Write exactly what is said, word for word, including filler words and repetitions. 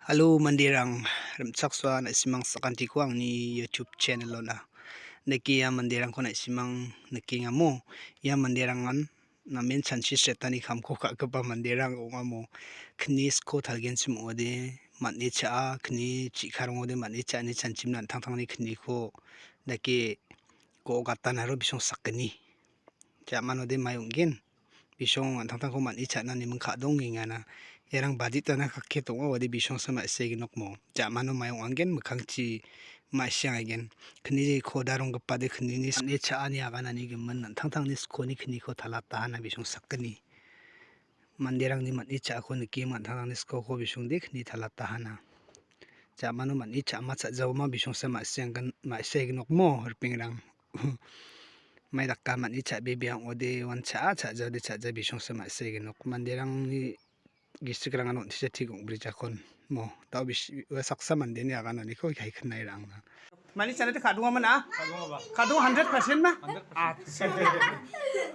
Alo manderang, rimchaksoa na·simang sakantiko angni YouTube channel-ona. Nike ia manderangko na·simang nikengamo, ia manderangan namen chanchi sretani kamko ka·gipa manderang ong·amo. Kni sko talgenchim ong·ode, man·e cha·a, kni chi·karang ong·ode, man·e cha·ani chanchimna an·tangtangni kniko dake go·gatana aro bisong sakgni. Jamanode mai ong·gen. Bisong an·tangtangko man·e cha·na niming ka·dongengana. Iarang baditana kakke dong·a, wade bisongsa ma·sigi nokmo. Jamano mai ong·angen, mikkangchi ma·siangaigen. Kniko daronggipade knini sane cha·ani aganani gimin an·tangtangni skoni kniko talatahana bisong sakgni. Manderangni man·e cha·ako nikima an·tangtangni skoko bisongde kni talatahana. Jamano man·e cha·ma cha·jaoma bisongsa ma·sianggan, ma·sigi nokmo ripengrang. Mai daka man·e cha·bebea ong·ode, wan cha·a cha·jaode cha·ja bisongsa ma·sigi nok. Manderangni gisikrangan on·tisa tik ong·brijakon mo. Dao bisi-, ua saksa mandeni agananiko kaikinairang. Mani chanete kadungaman a? Kadunga ba. Kadunga hundred percent ma? Hundred percent. Acha.